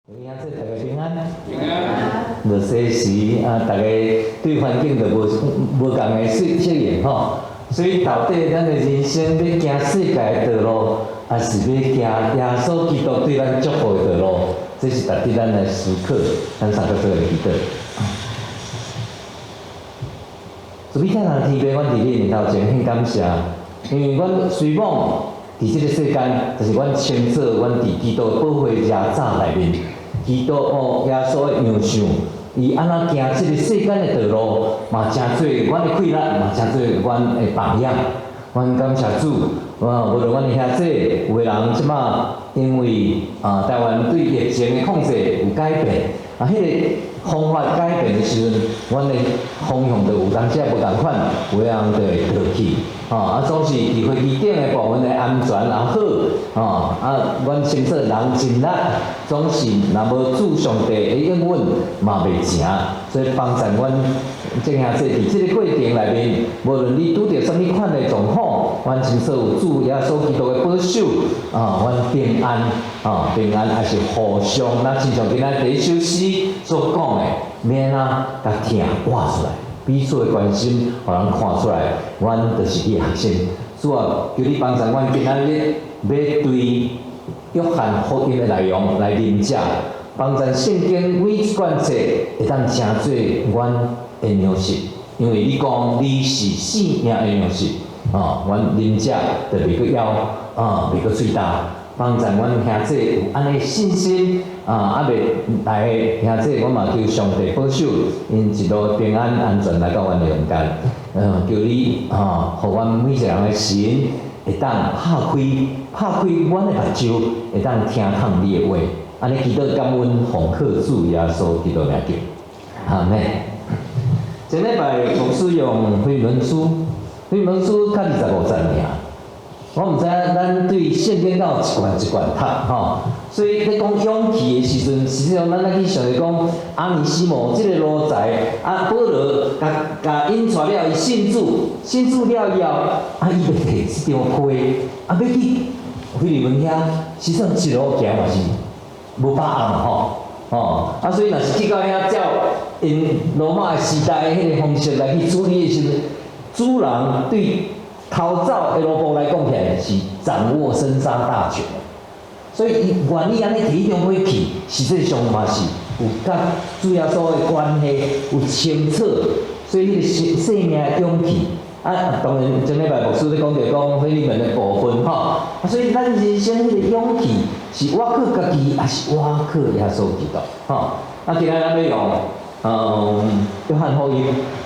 兄弟大家平安。平安。落西時啊，大家對環境就無無仝的適適應吼，所以到底咱的人生欲行世界的道路，抑是欲行耶穌基督對咱祝福的道路？這是值得咱來思考，咱三個做來祈禱。慈悲天父，阮佇你面頭前獻感謝，因為阮雖罔佇這個世間，就是阮稱做阮佇基督寶血耶早內面，基督哦耶穌的樣相，伊按怎行這個世間的道路，嘛成做阮的氣力，嘛成做阮的榜樣。阮感謝主，啊，無論阮的兄弟有的人這馬因為啊台灣對疫情的控制有改變，啊，彼個方法改變的時陣，阮的方向就有當時無仝款，有的人就會倒去，吼，啊，總是佇飛機頂的部分的安全也好，吼，啊，阮清楚人盡力，總是若無主上帝的應允嘛袂成，所以幫助阮眾兄弟佇這個過程內面，無論你拄著啥物款的狀況，阮清楚有主耶穌基督的保守，啊，阮平安，啊，平安也是互相，咱親像今仔第一首詩所講的，免啊，共疼活出來，彼此的關心，予人看出來，阮就是你的學生。主啊，求你幫助阮今仔日欲對約翰福音的內容來認識，幫助聖經每一卷冊會當成做阮的糧食，因為你講你是生命的糧食，啊，阮啉者就袂閣枵，啊，袂閣喙焦。幫助阮兄弟有按呢信心，啊，猶未來的兄弟，阮嘛求上帝保守，𪜶一路平安安全來到阮的中間。求你啊，予阮每一個人的心會當拍開，拍開阮的目睭，會當聽通你的話。按呢祈禱感恩，奉靠主耶穌基督名求，阿們。前禮拜牧師用腓利門書，腓利門書較25節爾。我毋知影咱對聖經敢有一貫一貫讀吼，所以咧講勇氣的時陣，實際上咱愛去想著講阿尼西母這個奴才，啊保羅共共引帶了伊信主，信主了以後，啊伊就提這張批，啊欲去腓利門遐，實際上一路行嘛是無把握嘛吼，吼啊所以若是去到遐照𪜶羅馬時代的彼個方式來去處理的時陣，主人對逃走的奴僕來講起來是掌握生殺大權的，所以伊願意按呢提彼張批去，實際上嘛是有佮主耶穌的關係有清楚，所以彼個生生命的勇氣啊，當然前禮拜牧師咧講著講腓利門的部分吼，啊，所以咱人生彼個勇氣是倚靠家己，抑是倚靠耶穌基督吼？啊，今仔咱欲用約翰福音，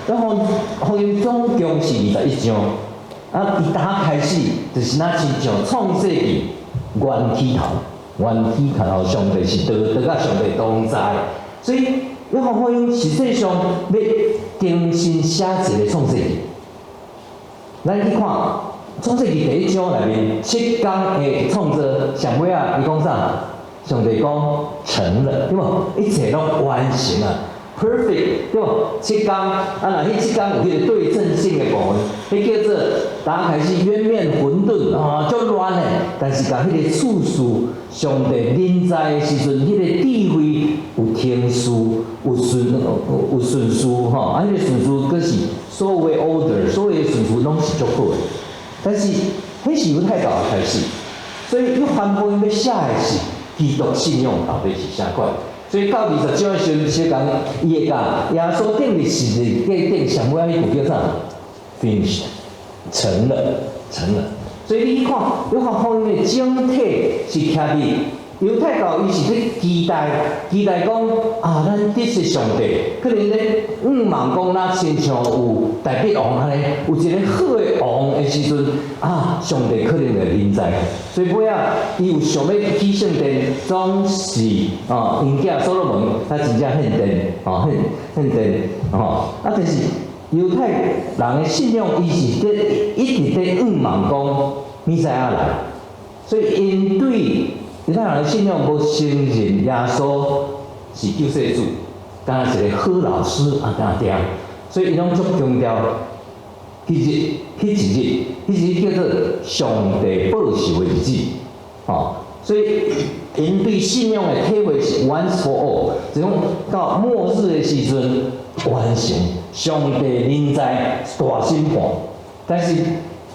約翰福音總共是21章。啊！伊打開始就是若親像創世記元起頭，元起頭上帝是道，道佮上帝同在，所以約翰福音實際上欲重新寫一個創世記。咱去看創世記第一章內面七工的創造，上尾仔伊講啥？上帝講成了，對無？一切攏完成啊！Perfect，對無？七工啊，若彼七工有彼個對稱性的部分，彼叫做打開始淵面混沌啊，足亂的。但是共彼個次序，上帝臨在的時陣，彼個智慧有程序，有順序吼。啊，彼個順序閣是所有的 order，所有的順序攏是足好的。但是，彼是猶太教的開始，所以約翰福音欲寫的是基督信仰到底是啥款。所以到20章的時陣，小講伊會共耶穌釘佇十字架頂上尾仔彼句叫啥？Finished，成了，成了。所以你去看約翰福音的整體是徛佇猶太教，伊是咧期待，期待講啊，咱得著上帝，可能咧向望講，若親像有大衛王按呢，有一個好的王的時陣，啊，上帝可能會臨在。所以尾仔，伊有想欲起聖殿，總是啊，𪜶囝所羅門才真正獻殿，吼獻獻殿，吼啊，但是猶太人的信仰，伊是咧一直咧向望講彌賽亞來，所以𪜶對猶太人的信仰無承認耶穌是救世主，敢若一個好老師啊，敢若爾，所以伊攏足強調彼日，彼一日，彼一日叫做上帝報仇的日子，吼。所以𪜶對信仰的體會是 once for all，就講到末日的時陣完成上帝臨在大審判。但是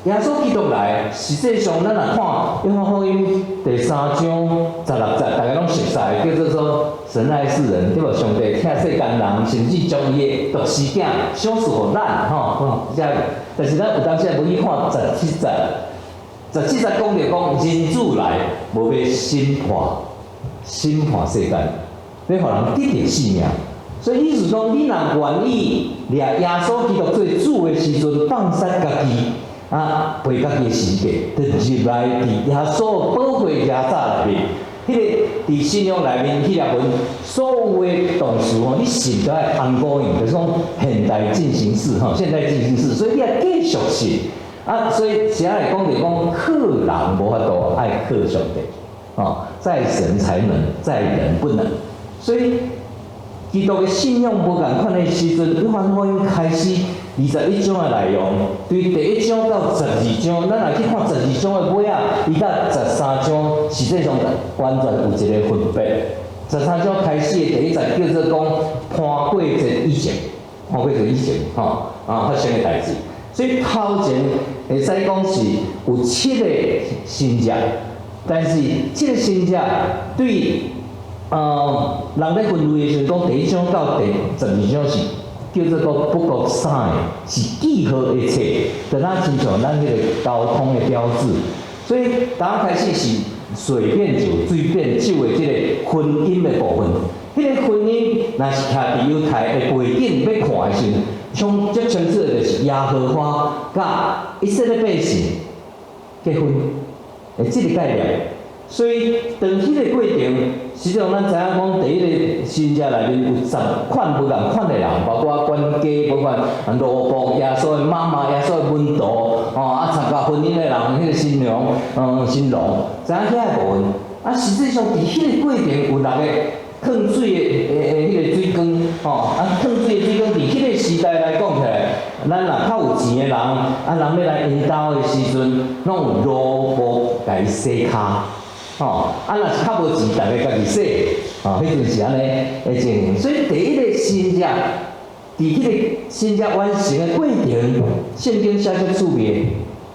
耶穌基督來，實際上咱若看約翰福音第三章十六節，大家攏熟悉，叫做說神愛世人，對無？上帝疼世間人，甚至將伊的獨生子賞賜予咱，吼，這。但是咱有當時無去看十七節，十七節講著講人子來，無欲審判，審判世間，欲予人得著性命。所以意思講，你若願意掠耶穌基督做主的時陣，放殺家己，啊，背家己的十字架，就入來佇耶穌寶血耶早內面。彼個佇信仰內面，彼個文所有的動詞吼，你信都愛 ongoing，就是講現代進行式吼，現代進行式，所以你愛繼續信。啊，所以寫來講就講靠人無法度，愛靠上帝，吼，在神才能，在人不能。所以基督的信仰無仝款的時陣，約翰福音開始21章的內容，對第一章到十二章，咱若去看十二章的尾仔，伊到十三章，實際上完全有一個分別。十三章開始的第一節叫做講盤過節以前，盤過節以前，吼啊發生的代誌。所以頭前會使講是有七個神跡，但是七個神跡對人咧分類的時陣，講第一章到第十二章是叫做個 book of sign，是記號的冊，就若親像咱彼個交通的標誌。所以剛開始是水變酒、水變酒的這個婚姻的部分。彼個婚姻若是徛佇猶太的背景欲看的時陣，像最清楚的就是耶和華佮以色列百姓結婚的這個概念。所以當彼個過程，實際上咱知影講，佇彼個神跡內面有十款無仝款的人，包括管家，包括奴僕、耶穌的媽媽、耶穌的門徒，吼啊參加婚姻的人，彼個新娘，新郎，知影遐個部分。啊，實際上佇彼個過程有六個囥水的彼個水缸，吼啊囥水的水缸，佇彼個時代來講起來，咱若較有錢的人，啊人欲來𪜶兜的時陣，攏有奴僕共伊洗跤。吼，啊，若是較無錢，逐家家己洗，吼，彼陣是按呢的情形。所以第一個神跡，佇彼個神跡完成的過程，聖經寫足趣味，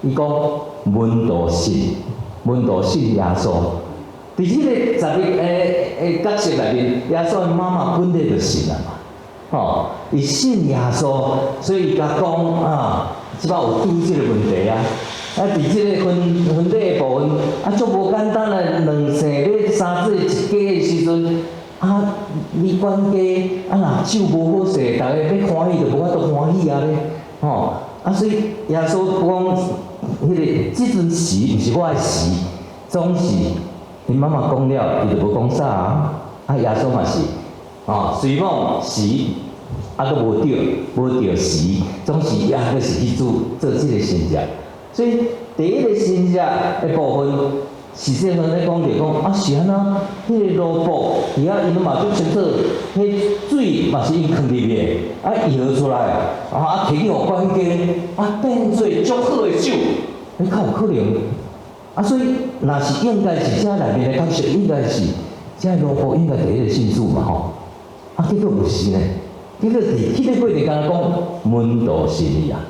伊講門徒信，門徒信耶穌。佇彼個十一的角色內面，耶穌的媽媽本來就信啊嘛，吼，伊信耶穌，所以伊共講啊，這擺有拄這個問題啊。啊，佇這個婚婚禮的部分，啊，足無簡單的，兩姓欲三做一家的時陣，啊，你管家啊，若手無好勢，逐家欲歡喜就無法度歡喜啊咧，吼，啊，所以耶穌講，彼個這陣時毋是我的時，總是𪜶媽媽講了，伊就無講啥啊。啊，耶穌嘛是，吼，雖講時，啊，閣無著，無著時，總是也閣是去做做這個神跡。所以第一個神跡的部分，實際上咧講著講啊是按怎？彼個奴僕佇遐𪜶嘛足清楚，彼水嘛是𪜶囥入去的，啊搖出來，啊提去予管家，啊變做足好的酒，彼較有可能？啊，所以若是應該是這內面的角色，應該是這奴僕應該第一個信主嘛吼，啊結果毋是呢，結果佇彼個過程敢若講門徒信伊啊。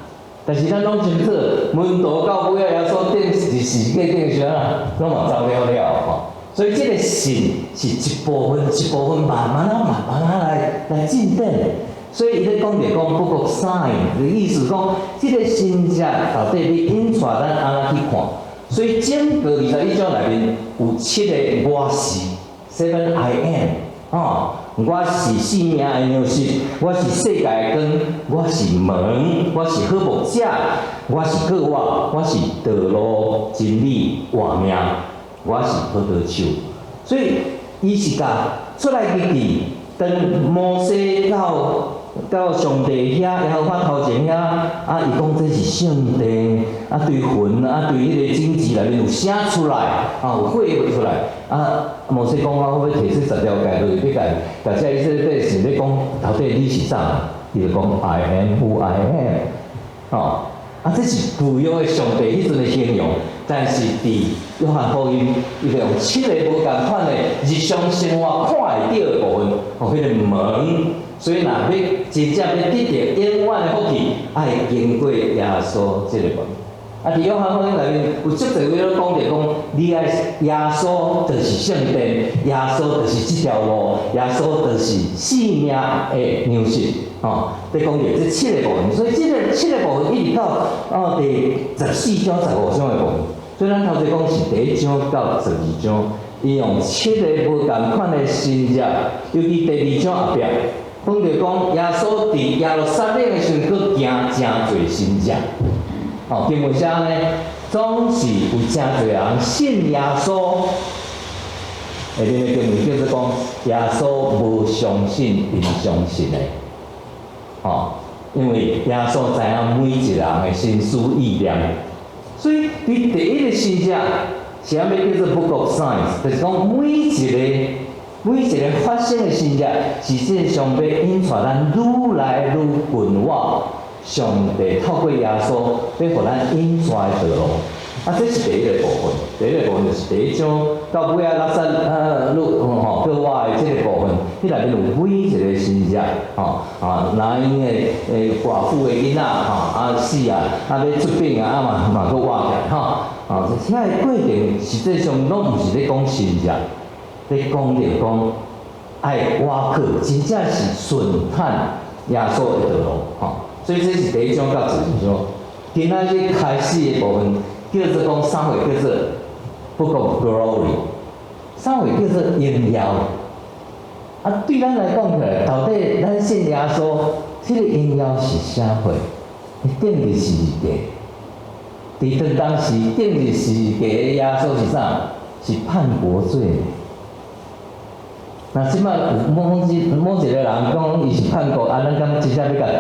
但是咱攏清楚，門徒到尾仔耶穌釘十字架頂時啊，攏嘛走了了吼。所以這個信是一部分一部分慢慢仔慢慢仔來進展。所以伊咧講著講 book of sign 的意思講，這個神跡到底欲引帶咱按怎去看？所以整個21章內面有七個我是，seven I am，吼。我是生命的糧食，我是世界的光，我是門，我是好牧者，我是過我，我是道路、真理、活命，我是葡萄樹。所以，伊是共出埃及記，當摩西到上帝遐，耶和華頭前遐，啊，伊講這是聖殿，啊，對魂，啊，對彼個經節內面有寫出來，啊，有繪畫出來，啊，摩西講我欲提這十條誡落去，欲共共這以色列百姓欲講，到底你是啥？伊就講 I am who I am，吼，啊，這是舊約的上帝彼陣的形容，但是佇約翰福音，伊就用七个無仝款的日常生活看會著的部分，予彼个門。所以若欲真正欲得著永遠的福氣，愛經過耶穌這個門。啊，佇約翰福音內面有足濟位攏講著講，你愛耶穌就是聖殿，耶穌就是這條路，耶穌就是生命的糧食，吼。咧講著這七個部分，所以這个七個部分一直到第14章、15章的部分。所以咱頭先講是第一章到12章，伊用七个無仝款的神跡，尤其第二章後壁，講著講耶穌佇耶路撒冷的時陣，閣行誠濟神跡。哦，經文寫呢，總是有誠濟人信耶穌。下面的經文叫做講，耶穌無相信𪜶相信的，吼，因為耶穌知影每一人的心思意念，所以佇第一个神跡，是啥物叫做 Book of Signs，就是講每一个發生的神跡，實際上欲引帶咱愈來愈近我上帝透過耶穌，欲予咱引帶的道路。啊，這是第一个部分，第一个部分就是第一章到尾仔拉撒路吼，閣活的這个部分，彼內面有每一个神跡，吼啊，拿因的寡婦的囡仔吼，啊死啊，啊欲出殯啊，啊嘛嘛閣活起來吼，啊，這个過程實際上攏毋是咧講神跡，咧講著講愛倚靠，真正是順探耶穌的道路，吼。所以這是第一章到12章。今仔日開始的部分叫做講啥貨叫做 Book of Glory，啥貨叫做榮耀。啊，對咱來講起來，到底咱信耶穌，這个榮耀是啥貨？伊釘佇十字架，佇當當時釘佇十字架的耶穌是啥？是叛國罪。若這擺有某一个人講伊是叛國，啊，咱敢真正欲共綴？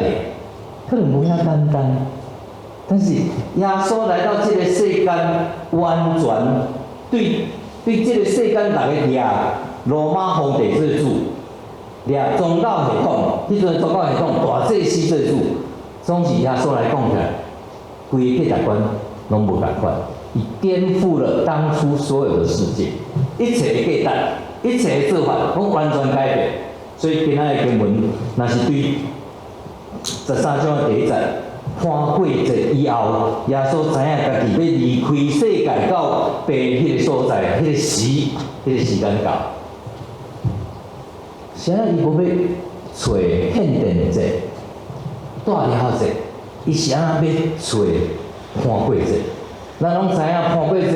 可能無遐簡單。但是耶穌來到這个世間，完全對這个世間逐个掠羅馬皇帝做主，掠宗教系統，彼陣宗教系統大祭司做主，總是耶穌來講起來，規个價值觀攏無仝款，伊顛覆了當初所有的世界，一切的價值，一切的做法，攏完全改變。所以今仔的經文，若是對13章的第一節，潘過節以後，耶穌知影家己欲離開世界到父彼个所在，彼个時，彼个時間到。啥伊無欲揣獻殿節、大了節，伊是按怎欲揣潘過節？咱攏知影潘過節，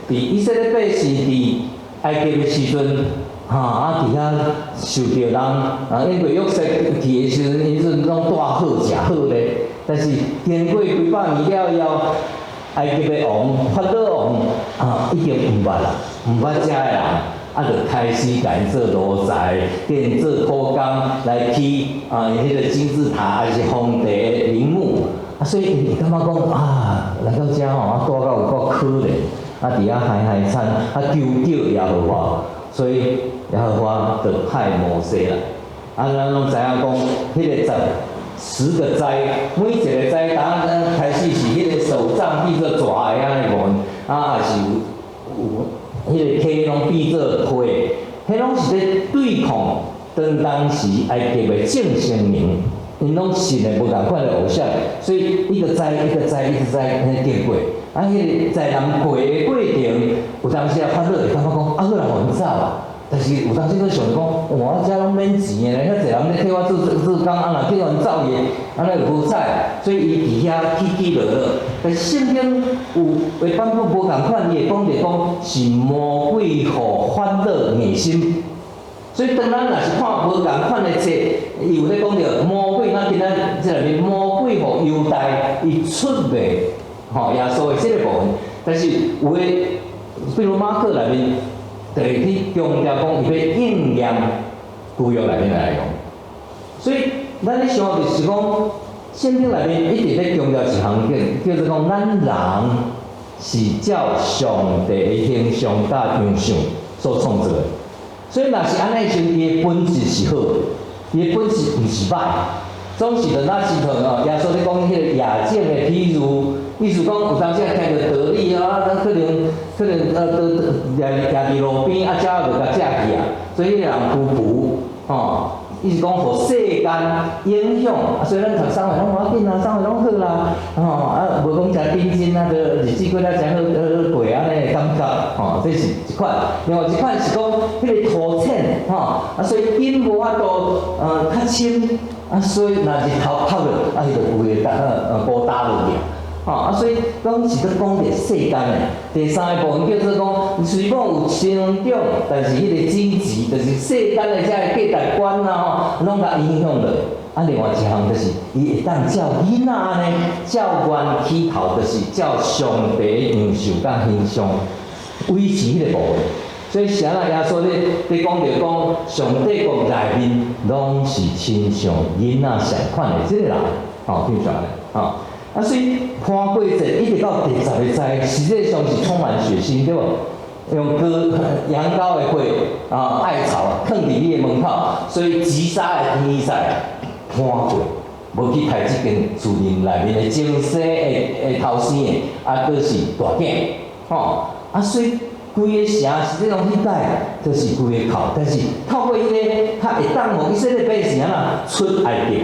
佇以色列百姓佇埃及的時陣，哈啊佇遐受著人啊，因為約瑟去的時陣，𪜶陣攏帶好食好咧。但是經過幾百年了以後，埃及的王法老王啊，已經毋捌啦，毋捌遮的人，啊，就開始共𪜶做奴才，變做苦工來起啊，彼個金字塔，抑是皇帝的陵墓。啊，所以𪜶會感覺講啊，來到遮吼，啊，住到有夠可憐，啊，佇遐海海餐，啊，求救耶和華，所以耶和華就派摩西來。啊，咱攏知影講，彼个十個災，每一個災，當咱開始是彼個手杖變做蛇的按呢無，啊，也是有彼个溪攏變做血，彼攏是咧對抗當時埃及的眾神明，𪜶攏信的無仝款的偶像，所以一個災一個災一個災按呢經過，啊，彼个災難過的過程，有當時啊，法老會感覺講，啊，好啦，予𪜶走啊。但是有當時閣想講，哇，我遮攏免錢的咧，遐濟人咧替我做做做工，啊，若叫𪜶走去，按呢就無彩，所以伊佇遐起起落落。但是聖經有的版本無仝款，伊會講著講是魔鬼予法老硬心。所以當咱若是看無仝款的冊，伊有咧講著魔鬼，咱今仔這內面魔鬼予猶大伊出賣吼耶穌的這个部分，但是有的，比如馬可內面，就會去強調講，伊欲應驗舊約內面的內容。所以咱咧想就是講，聖經內面一直咧強調一項叫做講，咱人是照上帝的形象佮樣式所創造的。所以若是按呢時陣，伊的本質是好的，伊的本質毋是歹。總是就那時陣哦，耶穌咧講彼個夜井的譬喻，意思講有當時聽著道理啊，咱可能可能都徛徛佇路邊，啊，鳥仔就共食去啊，所以彼個人匍匐，吼，伊是講予世間影響，啊，所以咱讀三歲攏無要緊啦，三歲攏好啦，吼，啊，無講誠認真啊，就日子過了誠好好過按呢感覺，吼，這是一款。另外一款是講彼個土淺，吼，啊，所以根無法度較深，啊，所以若日頭曬落，啊，伊就規个烏焦落去。吼，啊，所以攏是咧講著世間的。第三个部分叫做講，雖講有成長，但是彼個經濟，就是世間的這个價值觀啊，吼，攏共影響落。啊，另外一項就是，伊會當照囡仔按呢，照原起頭，就是照上帝的樣式佮形象維持彼個部分。所以啥人耶穌咧講著講，上帝國內面攏是親像囡仔相款的這個人，吼，聽出來吼。啊，所以潘過節一直到第十个災，實際上是充滿血腥，對無？用羔羊羔的血啊，艾草囥佇你的門口，所以擊殺的天使潘過，無去刣這間厝內面的前生的頭生的，啊，閣是大囝，吼，啊，所以規个城實際上彼擺就是規個哭，但是透過彼個較會當予以色列百姓按怎出埃及。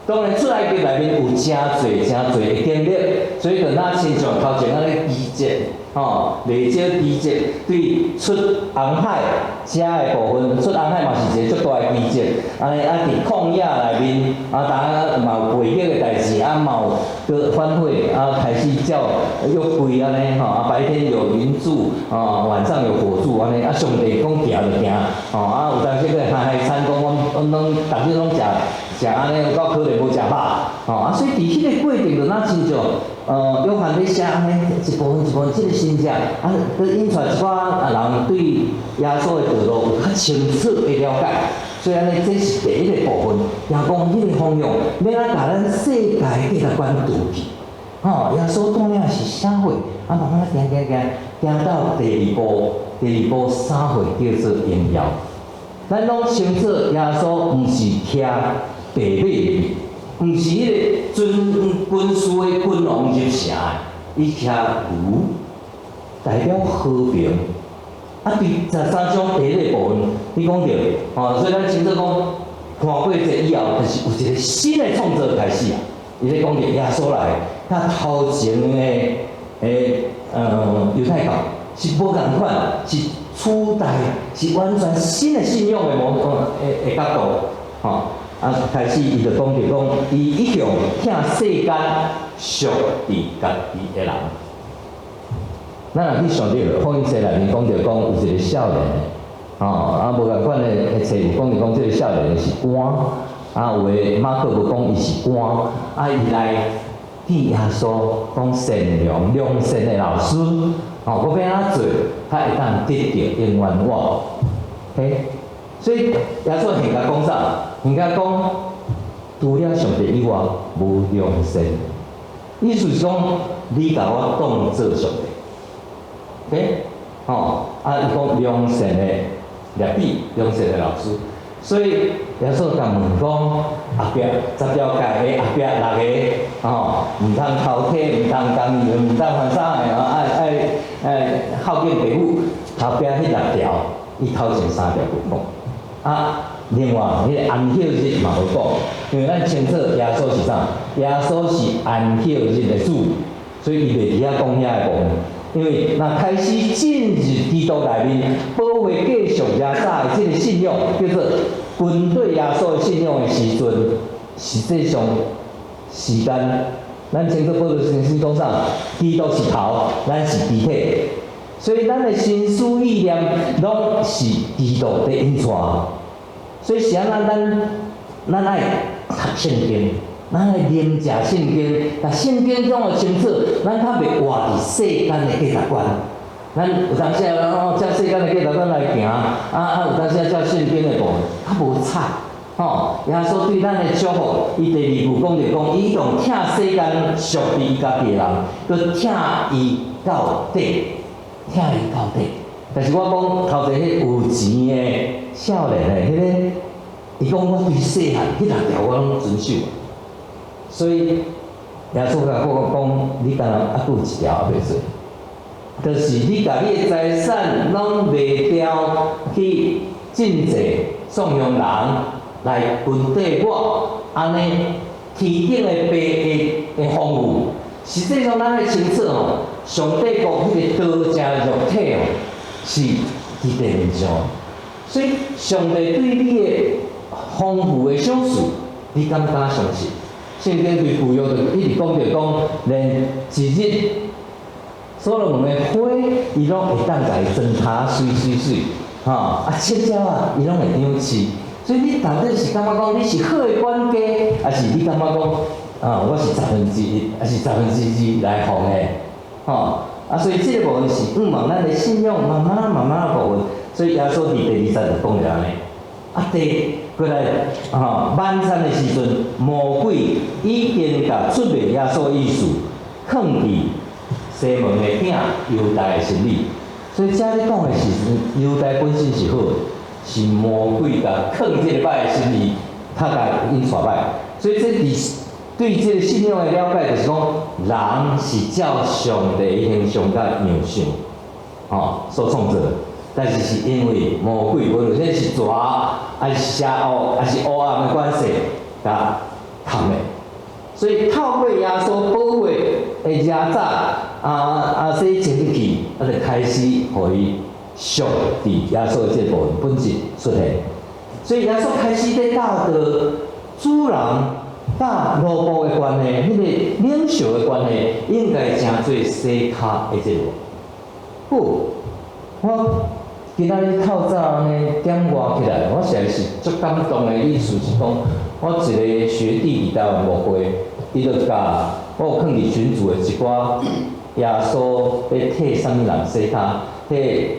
當然出埃及內面有誠濟誠濟的經歷，所以就若親像頭前按呢奇蹟，吼，袂少奇蹟，對出紅海遮的部分，出紅海嘛是一個足大的奇蹟。按呢啊，佇曠野內面，啊，當然嘛有背逆的代誌，啊嘛有閣反悔，啊開始照約櫃按呢，吼，啊白天有雲柱，啊晚上有火柱按呢，啊上帝講行就行，吼，啊有當時閣海海餐講阮阮攏逐日攏食。食按呢有夠可憐無食飽，吼啊！所以佇彼個過程就若親像，約翰咧寫按呢一部分一部分這個神跡，啊，閣引出來一寡啊人對耶穌的道路有較清楚的了解。所以按呢，這是第一個部分，也講彼個方向，欲按怎共咱世界價值觀除去。吼，耶穌當了是啥貨？啊，慢慢行行行，行到第二步，第二步啥貨叫做榮耀？咱攏清楚，耶穌毋是騎白馬，毋是彼個尊軍事的君王入城的，伊騎驢，代表和平。啊，佇13章第一個部分，你講著，吼，所以咱清楚講，潘過節以後，就是有一個新的創造開始啊。伊咧講著耶穌來，佮頭前的猶太教是無仝款，是取代，是完全新的信仰的模的角度，吼。啊，開始伊就講著講，伊一向疼世間屬佇家己的人。咱若去想著，福音書內面講著講有一個少年的，吼，啊無仝款的冊有講著講這個少年的是官，啊有的馬可無講伊是官，啊伊來見耶穌講善良良善的老師，吼，我欲按怎做，才會當得著永遠活？嘿，所以耶穌現共講啥？現共講，除了上帝以外，無良善。意思是講，你共我當做上帝，嘿，吼，啊，伊講良善的拉比，良善的老師，所以耶穌共問講，後壁十條誡的後壁六个，吼，毋通偷提，毋通姦淫，毋通犯啥的，愛愛愛孝敬父母，後壁彼六條，伊頭前三條無講，啊。另外，彼個安息日嘛無講，因為咱清楚耶穌是啥？耶穌是安息日的主，所以伊袂佇遐講遐个部分。因為若開始進入基督內面，保護繼續耶早的這個信仰，叫做軍隊耶穌的信仰的時陣，實際上時間，咱清楚保羅先生講啥？基督是頭，咱是肢體，所以咱的心思意念攏是基督佇引帶。所以是按怎咱愛讀聖經，咱愛啉食聖經，共聖經講予清楚，咱較袂活佇世間的價值觀。咱有當時啊，照世間的價值觀來行，啊啊，有當時啊照聖經的部分，較無吵。吼，耶穌對咱的祝福，伊第二句講著講，伊用疼世間屬佇伊家己的人，閣疼伊到底，疼伊到底。但是我講頭前彼有錢的少年的彼個，伊講我對細漢彼六條我攏遵守，所以耶穌共我講，你敢若猶閣有一條猶未做，就是你共你的財產攏賣掉去賑濟送予人來跟綴我，按呢天頂的爸會會豐富。實際上，咱愛清楚吼，上帝國彼個道成肉體哦，是佇地面上。所以，上帝對你的豐富的賞賜，你敢不敢相信？聖經對舊約就一直講著講，連一日所羅門的花，伊攏會當共伊裝塔媠媠媠，吼啊，七鳥仔，伊攏會養飼。所以你到底是感覺講你是好的管家，還是你感覺講啊，我是1/10，還是2/10來奉獻？吼啊，所以這個部分是向望咱的信仰慢慢慢慢的部分。所以耶穌佇第二節就講著按呢，啊，第過來吼晚餐的時陣，魔鬼已經共出賣耶穌意思，囥佇西門的囝猶大的心裡。所以這咧講的是猶大本身是好的，是魔鬼共囥這個歹的心意，他共𪜶帶歹。所以這佇對這個信仰的了解，就是講人是照上帝的形象佮樣式，吼所創造的。但是是因為魔鬼，無論這是蛇，還是邪惡，還是黑暗的關係，共崁的。所以透過耶穌寶血的耶早啊啊，洗清氣，啊，就開始予伊屬佇耶穌的這部分本質出現。所以耶穌開始咧教導主人佮奴僕的關係，彼個領袖的關係，應該成做洗跤的這個。好，我今仔日透早按呢點外起來，我實在是足感動的意思是講，我一個學弟佇台灣牧會，伊就共我有囥佇群組的一寡耶穌欲替啥物人洗跤，替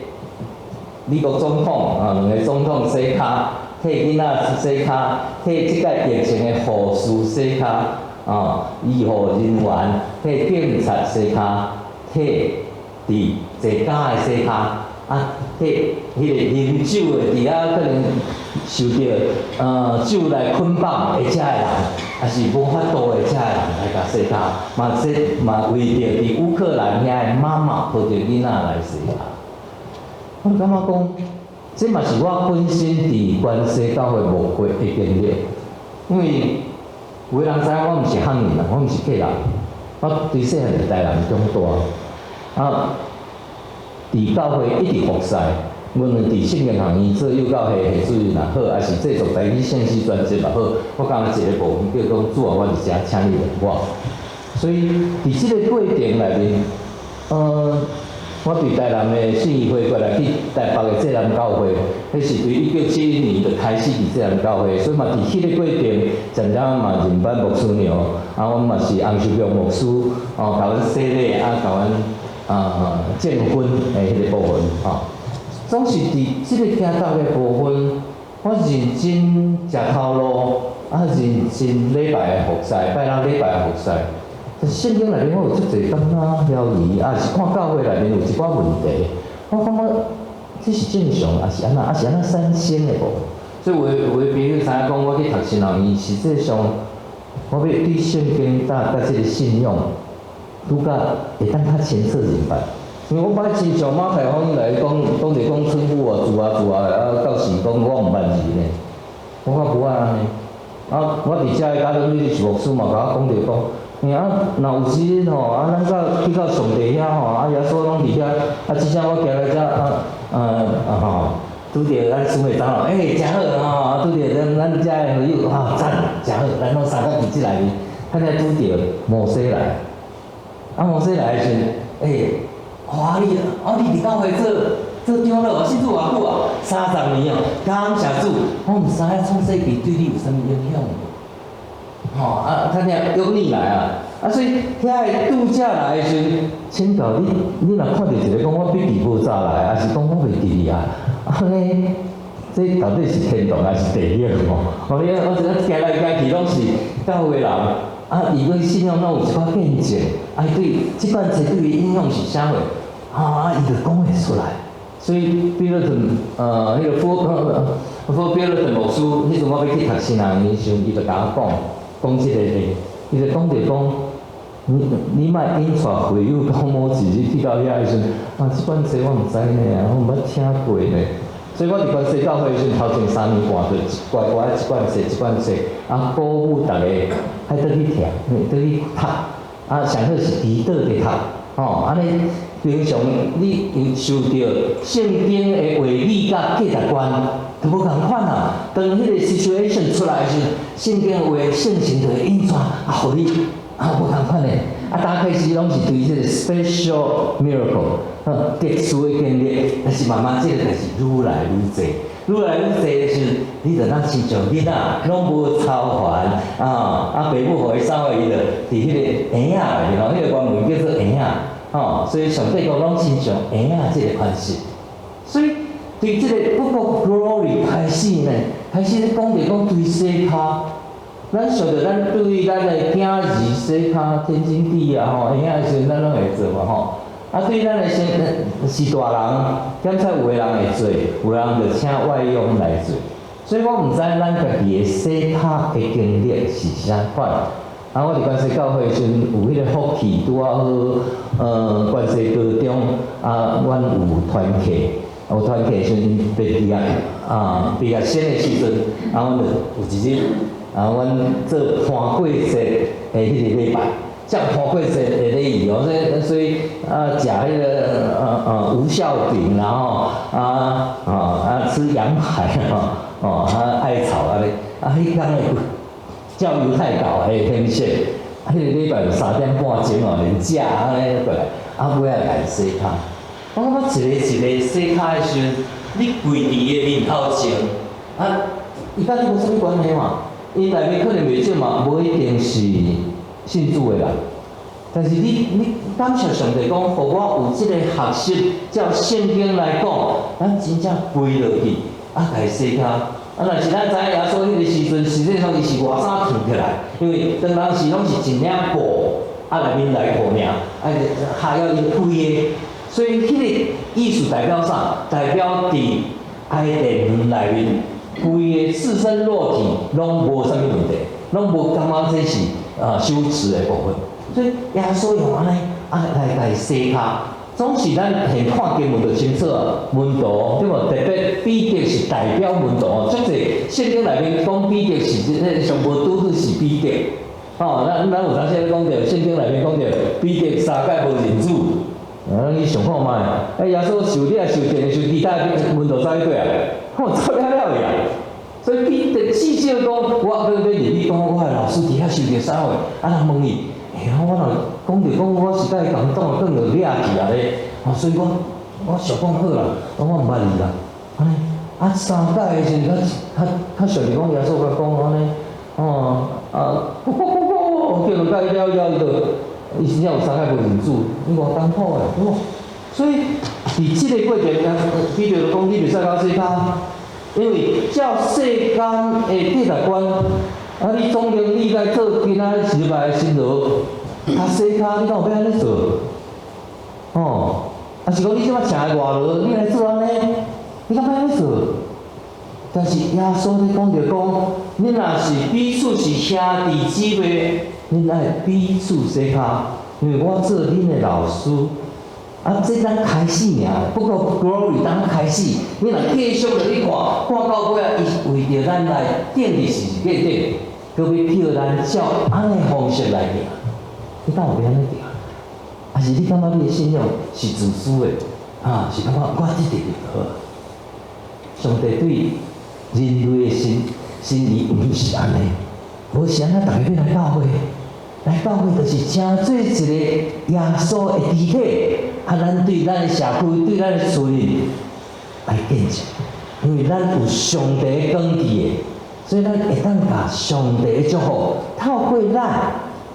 美國總統啊，兩个總統洗跤，替囡仔洗跤，替這擺疫情的護士洗跤，啊，醫護人員，替警察洗跤，替佇坐監的洗跤，啊，替彼個啉酒的佇遐可能受著酒來捆綁的遮的人，抑是無法度的遮的人來共洗跤，嘛這嘛為著佇烏克蘭遐的媽媽抱著囡仔來洗跤。我感覺講，這嘛是我本身佇關西教會牧會的經歷，因為有的人知影我毋是漢人啦，我毋是客人，我對細漢佇台南長大，啊，佇教會一直服侍，無論佇聖經學院做幼教系系主任也好，抑是製作台語聖詩專輯也好，我感覺一個部分叫講主啊，我佇遮請你用我。所以佇這个過程內面，我對台南的信義會過來去台北的濟南教會，彼是對1971年就開始佇濟南教會，所以嘛佇彼个過程，漸漸嘛認捌牧師娘，啊，阮嘛是洪秀玉牧師，哦，共阮洗禮，啊，共阮啊證婚的彼个部分，吼，總是佇這个行道的部分，我認真食頭路，啊，認真禮拜的服侍，拜六禮拜的服侍。聖經內面我有足濟感覺懷疑，抑是看教會內面有一寡問題，我感覺這是正常，抑是按怎，抑是按怎產生的無？所以有的有的朋友知影講，我去讀神學院，實際上我欲對聖經佮這个信仰，拄較會當較清楚明白。因為我捌親像馬太福音來講，講著講稱呼我主啊主啊，啊到時講我毋捌你呢，我較無愛按呢。啊，我佇遮的教導你是牧師嘛，共我講著講。啊，若有一日吼，啊，咱到去到上帝遐吼，啊，耶穌攏佇遐，啊，這聲我行來遮，啊，啊吼，拄著咱師妹長老，欸，誠好吼，啊，拄著咱咱遮的好友，啊，讚，誠好，咱攏相共佇這內面，彼個拄著摩西來，啊，摩西來的時陣，欸，哇，你啊，你佇教會做做長老，信主偌久啊？30年哦，感謝主，我毋知影創世記對你有啥物影響。吼啊，他遐約你來啊，啊，所以遐个拄才來的時陣，請教你，你若看著一个講我筆記無紮來，抑是講我袂記哩啊？按呢，這到底是天堂還是地獄吼？哦，你我這行來行去攏是教會人，啊，伊對信仰攏有一寡見證，啊，對這款冊對伊影響是啥貨？啊，伊就講會出來。所以比如陣，彼个福福比爾頓牧師，彼陣我欲去讀神學院時陣，伊就共我講。講這个例，伊就講著講，你莫引帶會友到某一日去到遐的時陣，啊，這本冊我毋知呢，我毋捌聽過呢。所以我佇關西教會的時陣，頭前3年半就乖乖一貫冊一貫冊，啊，鼓舞逐家愛倒去聽，倒去讀，啊，上好是祈禱佇讀，吼，按呢平常你有受著聖經的話語佮價值觀，就無仝款啊。當彼個 situation 出來的時陣，聖經的話聖神就會引帶啊，予你啊無仝款的。啊，剛開始攏是對這個 special miracle，特殊的經歷，但是慢慢這個代誌愈來愈濟，愈來愈濟的時陣，你就當親像囡仔，攏無操煩啊！啊，爸母予伊啥貨，伊就佇彼個嬰仔內面吼，彼個原文叫做嬰仔，吼，所以上帝講攏親像嬰仔這個款式。所以對這個 Book of Glory 開始呢，開始咧講著講對洗跤。咱想著咱對咱的囝兒洗跤天經地義啊吼，嬰仔的時陣咱攏會做嘛吼。啊，對咱的先是大人，檢查有的人會做，有的人就請外傭來做。所以我毋知咱家己的洗跤的經歷是啥款。啊，我佇關西教會的時陣有彼個福氣，拄仔好，關西高中啊，阮有團契，有團契的時陣畢業啊，畢業生的時陣，啊，阮就有一日。啊，阮做盤過節的彼個禮拜，接盤過節的禮儀哦，所以啊，食彼個無酵餅啦吼，啊啊啊吃羊排吼，哦啊艾草按呢，啊彼工的照猶太教的形式，彼個禮拜就3點半鐘哦，連食按呢過來，啊尾仔來洗跤。我感覺一個一個洗跤的時陣，你跪佇伊的面頭前，啊，伊佮你無啥物關係嘛？𪜶內面可能袂少嘛，無一定是信主的人，但是你感謝上帝講，予我有這個學習，照聖經來講，咱真正跪落去，啊，共伊洗跤。啊，若是咱知影耶穌彼個時陣，實際上伊是外衫脫起來，因為當當時攏是一領布，啊內面內褲爾，啊下腰伊規个，所以彼個意思代表啥？代表佇伊甸園內面，規个赤身裸體攏無啥物問題，攏無感覺這是啊羞恥的部分。所以耶穌用按呢啊來共伊洗跤，總是咱現看經文就清楚啊，門徒對無？特別彼得是代表門徒哦，足濟聖經內面講彼得是這個上無拄好是彼得，吼，咱有當時咧講著聖經內面講著彼得三擺無認主，啊，你想看覓？啊，耶穌受掠受電受其他門徒走去佗啊？吼，走了了去啊！所以彼得至少講，我欲欲入去講，我的老師佇遐受著啥貨？啊，人問伊，哎呀，我若講著講我是共伊感動，轉就掠去啊咧，啊，所以我我想講好啦，我毋捌伊啦，按呢，啊三擺的時陣，較較較像是講耶穌共講按呢，哦，啊，咕咕咕咕，叫人共了了伊就，伊真正有三擺無認主，伊偌艱苦的，對無？所以佇這個過程，彼得就講你袂使共我洗跤，因為照世間的價值觀，啊，你總經理來做今仔日禮拜的新郎，啊洗跤，你敢有欲按呢做？哦，啊是講你這擺請的外勞，你來做按呢，你敢欲按呢做？但是耶穌咧講著講，恁若是彼此是兄弟姊妹，恁愛彼此洗跤，因為我做恁的老師。啊，這才開始爾，不過 glory 當開始，你若繼續落去看，看到尾仔，伊為著咱來釘佇十字架頂，閣欲叫咱照按呢方式來行，你敢有欲按呢行？還是你感覺你的信仰是自私的？啊，是感覺我這個就好。上帝對人類的心心意毋是按呢，無是按呢，逐家欲來教會，來教會就是成做一個耶穌的肢體。啊，咱對咱的社區、對咱的厝裡來見證，因為咱有上帝的光佇的，所以咱會當共上帝的祝福透過咱，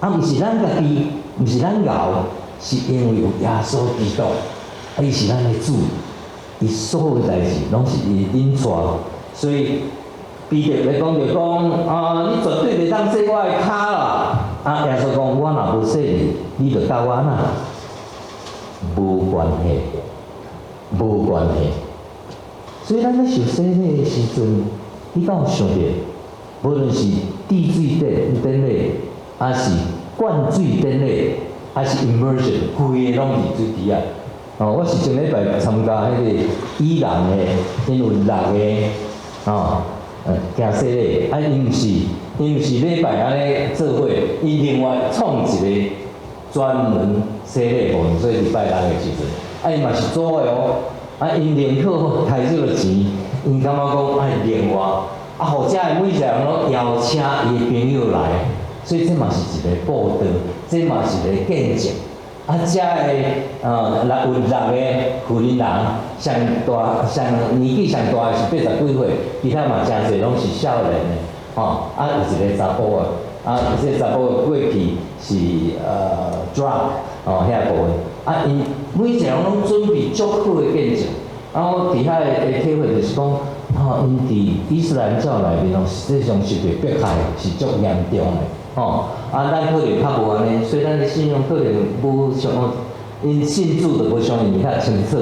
啊，毋是咱家己，毋是咱𠢕，是因為有耶穌基督，啊，伊是咱的主，伊所有的代誌攏是伊引帶，所以彼得咧講就講啊，你絕對袂當洗我的跤啦！啊，耶穌講，我若無洗你，你就佮我哪無關係，無關係。所以咱咧受洗禮的時陣，你敢有想著，無論是滴水典禮，抑是灌水典禮，還是 immersion，規个攏佇水池仔。哦，我是前禮拜參加彼個伊朗的，𪜶有六个，哦，行洗禮，啊，𪜶毋是禮拜按呢做伙，𪜶另外創一個專門洗禮部分，所以禮拜六的時陣，啊，𪜶嘛是組的哦，啊，𪜶寧可開這個錢，𪜶感覺講愛另外，啊，予遮的每一個人攏邀請伊的朋友來，所以這嘛是一個報道，這嘛是一個見證。啊，遮的有六個婦人人，上大上年紀上大的是80幾歲，其他嘛誠濟攏是少年的，吼。啊，有一個查埔的，啊，這個查埔過去是drug 哦遐部分，啊，𪜶每一個人攏準備足好的見證。啊，我佇遐的體會就是講，吼，𪜶佇伊斯蘭教內面哦，實際上受著迫害是足嚴重的。吼，啊，咱可能較無按呢，所以咱的信仰可能無像𪜶信主就無像𪜶遐清楚。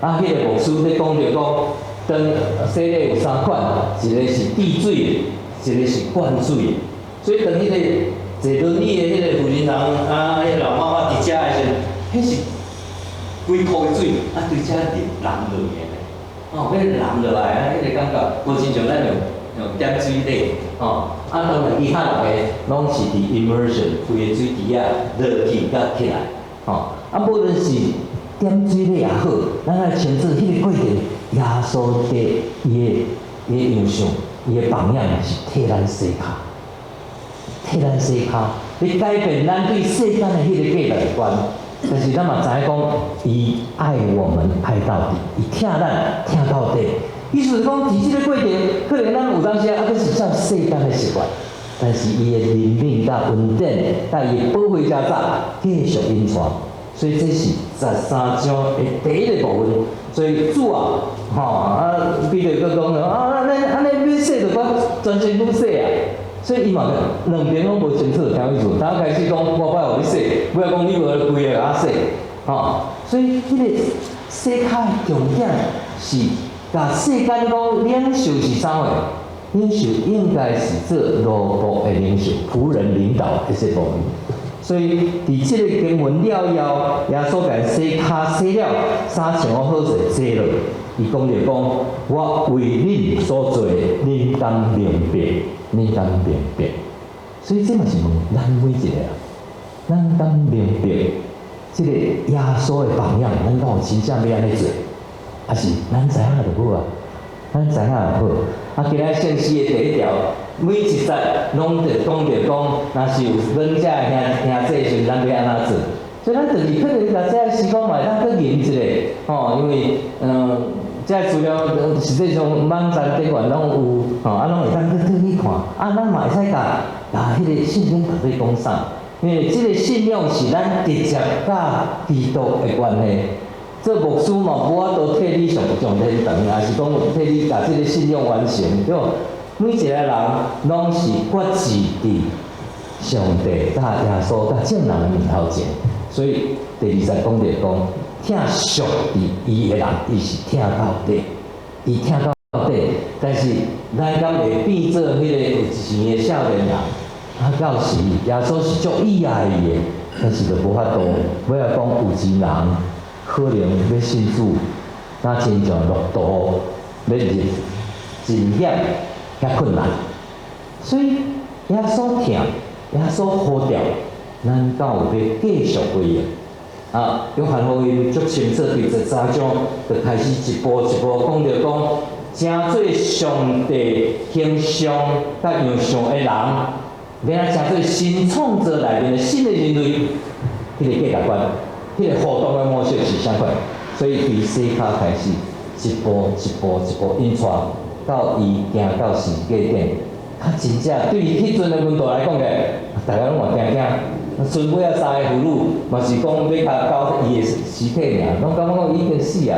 啊，彼個牧師咧講著講，當洗禮有三款，一個是滴水的，一個是灌水的。所以當彼個坐輪椅的彼個婦人人啊，彼個老媽媽佇遮的時陣，彼是規箍的水，啊，對遮淋落去的。哦，彼個淋落來啊，彼個感覺無親像咱用點水禮，吼，啊，當然其他六个攏是佇 immersion 規個水池仔落去佮起來，吼，啊，無論是點水禮也好，咱愛清楚彼個過程，耶穌的伊的樣式，伊的榜樣是替咱洗跤，替咱洗跤，欲改變咱對世間的彼個價值觀。但是咱嘛知影講，伊愛我們愛到底，伊疼咱疼到底。意思是講，佇這個過程，可能咱有當時啊，閣是照世間的習慣，但是伊的憐憫佮恩典，佮伊的寶血遮早繼續引帶，所以這是13章的第一個部分。所以主啊，吼啊，彼得閣講啊，按呢按呢欲洗就我全身軀洗啊。所以伊嘛兩邊攏無清楚，聽意思。頭開始講我愛予你洗，尾仔講你無規个共我洗，吼。所以彼個洗跤的重點是，共世間講領袖是啥貨？領袖應該是做奴僕的領袖，僕人領導這些部分。所以佇這個經文了後，耶穌共洗跤洗了，衫穿好好勢坐落，伊講著講：我為恁所做的，恁敢明白？恁敢明白？所以這嘛是問咱每一個人，咱敢明白這個耶穌的榜樣？咱敢有真正欲按呢做？還是咱知影就好啊？咱知影就好。啊，今仔聖詩的第一條，每一節攏著講著講，若是有阮遮的兄兄弟時，咱欲按怎做？所以咱就是可能共這个詩歌嘛會當閣研一下，吼，因為這個資料實際上網站頂懸攏有，吼，啊，攏會當閣轉去看，啊，咱嘛會使共共彼個聖經到底講啥？因為這個信仰是咱直接佮基督的關係。做牧師嘛，無法度替你上上天堂，抑是講替你共這個信仰完成，對無？每一個人攏是擱置佇上帝佮耶穌佮眾人的面頭前，所以第二節講著講，疼惜佇伊的人，伊是疼到底，伊疼到底。但是咱敢會變做彼個有錢的少年人？啊，到時耶穌是足意愛伊的，但是就無法度。尾仔講有錢人可能欲信主，若親像駱駝欲入真險遐困難。所以耶穌疼，耶穌呼召，咱敢有欲繼續回應？啊，約翰福音足清楚，佇13章就開始一步一步講著講，成做上帝形象佮樣相的人，欲按怎成做新創造內面的新的人類，彼個價值觀，彼個互動的模式是啥款？所以佇洗跤開始，一步一步一步引帶到伊行到十字架頂，較真正對彼陣的門徒來講咧，大家攏嘛驚驚。剩尾仔三个婦女嘛是講欲共交伊的屍體爾，攏感覺講伊已經死啊，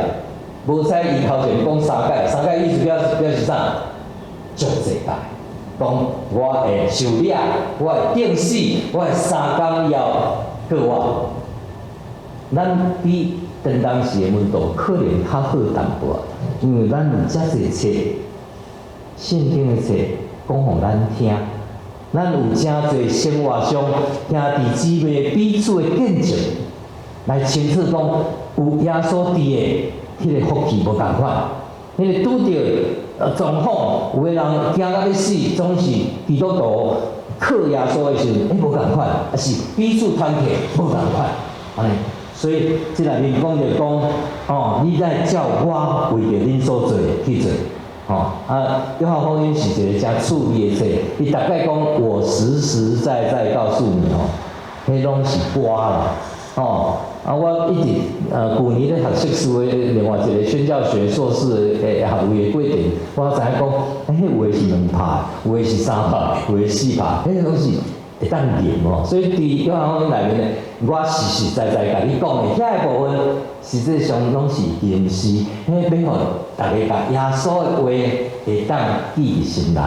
無使伊頭前講三擺，三擺意思表示啥？足濟擺，講我會受掠，我會釘死，我會3工後復活。咱比當時的門徒可能較好淡薄仔，因為咱有遮濟冊，聖經的冊講予咱聽。咱有誠濟生活上兄弟姊妹彼此的見證，來清楚講有耶穌佇的，彼個福氣無仝款。彼個拄著狀況，有的人驚甲欲死，總是基督徒靠耶穌的時陣，無仝款，抑是彼此團契無仝款，按呢。所以這內面講就講，哦，你愛照我為著恁所做的去做，吼啊，約翰福音是一個誠趣味的冊，伊逐擺講我實實在在告訴你哦，彼攏是歌啦，吼啊，我一直舊年咧讀碩士的另外一個宣教學碩士的學位的過程，我知影講，彼有的是兩拍，有的是三拍，有的四拍，彼攏是會當吟哦。所以佇約翰福音內面咧，我實實在在共你講的遐個部分，實際上攏是吟詩，彼欲予逐家共耶穌的話會當記佇心內，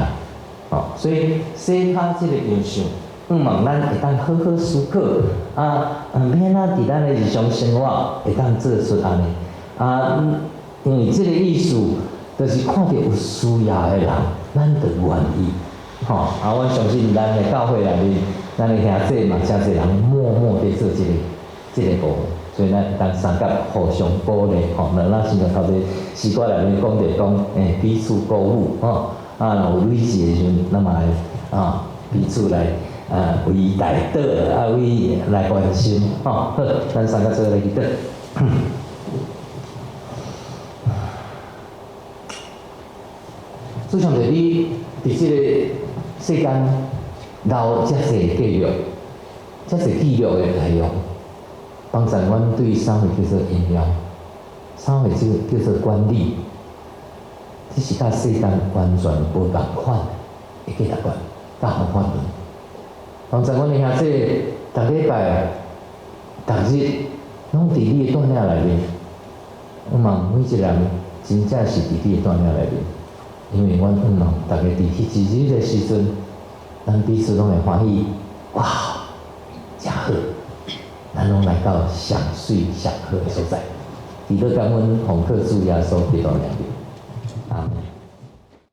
吼。所以洗跤這個形象，向望咱會當好好思考，啊，欲按怎佇咱的日常生活會當做出按呢？啊，因為這個意思，就是看著有需要的人，咱就願意，吼。啊，我相信咱的教會內面，咱的兄弟嘛，誠濟人默默佇做這個部分，所以咱會當相佮互相鼓勵，吼。那咱先頭頭詩歌內面講著講，彼此鼓舞，吼。啊，若有累死的時陣，咱嘛來啊，彼此來為代禱，啊，為來關心，吼。好，咱三個做伙來祈禱。主上帝，你佇這個世間留遮濟記錄，遮濟記錄的內容，幫助阮對啥物叫做榮耀，啥物叫做管理，這是佮世間完全無仝款的價值觀、佮方法論。幫助阮的兄弟，逐禮拜、逐日，攏佇你的帶領內面。我望每一個人真正是佇你的帶領內面，因為阮向望逐家佇彼一日的時陣，咱彼此攏會歡喜，哇，誠好！咱攏來到上媠上好的所在。祈禱感恩，奉靠主耶穌基督名字，阿門。